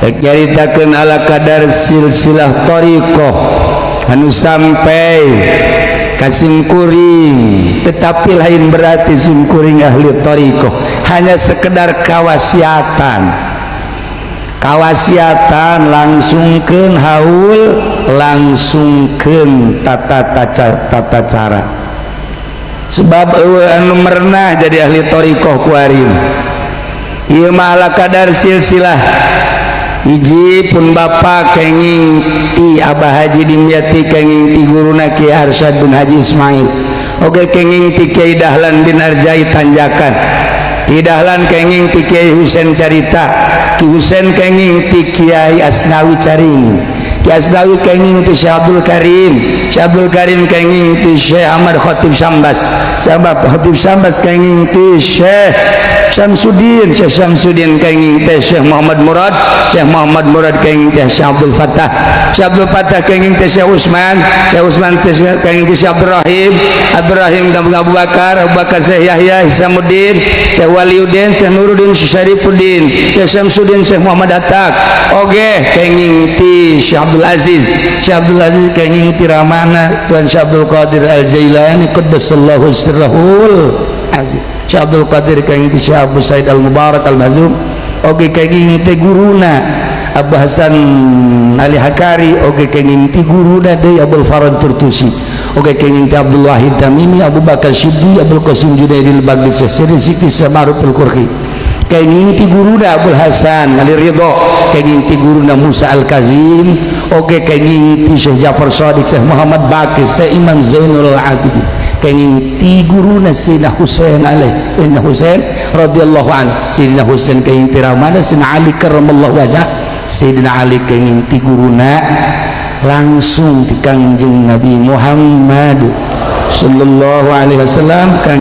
Rek nyaritakeun ala kadar silsilah thariqah anu sampai ka simkuring, tetapi lain berarti simkuring ahli thariqah, hanya sekedar kawasiatan. Kawasiatan langsungkeun haul, langsungkeun tata tata, tata cara, sebab euweuh anu merenah jadi ahli thariqah kuari. Ieu mah ala kadar silsilah. Hiji pun bapak kenging ti Abah Haji Dimyati, kenging ti guruna Ki Arsyad bin Haji Ismail, oge kenging ti Kiai Dahlan bin Arjai Tanjakan, ti Dahlan kenging ti Kiai Husen Carita, Ki Husen kenging ti Kiai Asnawi Caringin, Ki Asnawi kenging ti Syekh Abdul Karim, Syekh Abdul Karim kenging ti Syekh Ahmad Khatib Sambas, Syekh Ahmad Khatib Sambas kenging ti Syekh Syamsuddin, Syekh Syamsuddin kenging teh Syekh Muhammad Murad, Syekh Muhammad Murad kenging teh Syekh Abdul Fattah, Syekh Abdul Fattah kenging teh Syekh Usman, Syekh Usman teh kenging teh Syekh Abdul Rahim, Abdul Rahim Abu Bakar, Abu Bakar Syekh Yahya Hisamuddin, Syekh Waliuddin, Syekh Nuruddin, Syekh Syarifuddin, Syekh Syamsuddin, Syekh Muhammad Atak, oge kenging ti Syekh Abdul Aziz, Syekh Abdul Aziz kenging ti ramana Tuan Syekh Abdul Qadir Al-Jailani qaddasallahu sirrahul aziz, Syekh Abdul Qadir kenging ti Syekh Abu Said Al-Mubarak Al-Mazum, oge kenging ti guruna Abu Hasan Ali Hakari, oge kenging ti guruna deui Abdul Farad Turtusi, oge kenging ti Abdul Wahid Tamimi, Abu Bakar Siddiq, Abdul Qasim Junaidil Baghdadi, Syekh Siti Samaruf Al-Qurhi, kenging ti guruna Abdul Hasan Ali Ridho, kenging ti guruna Musa Al-Kazim, oge kenging ti Syekh Ja'far Shadiq, Syekh Muhammad Baqir, Syekh Imam Zainul Abidin, kenging ti guruna Sayyidina Husain alaihi, Sayyidina Husain radhiyallahu an, Sayyidina Husain kenging ti ramana Sayyidina Ali karramallahu wajah, Sayyidina Ali kenging ti guruna langsung ti Kangjeng Nabi Muhammad sallallahu alaihi wasallam.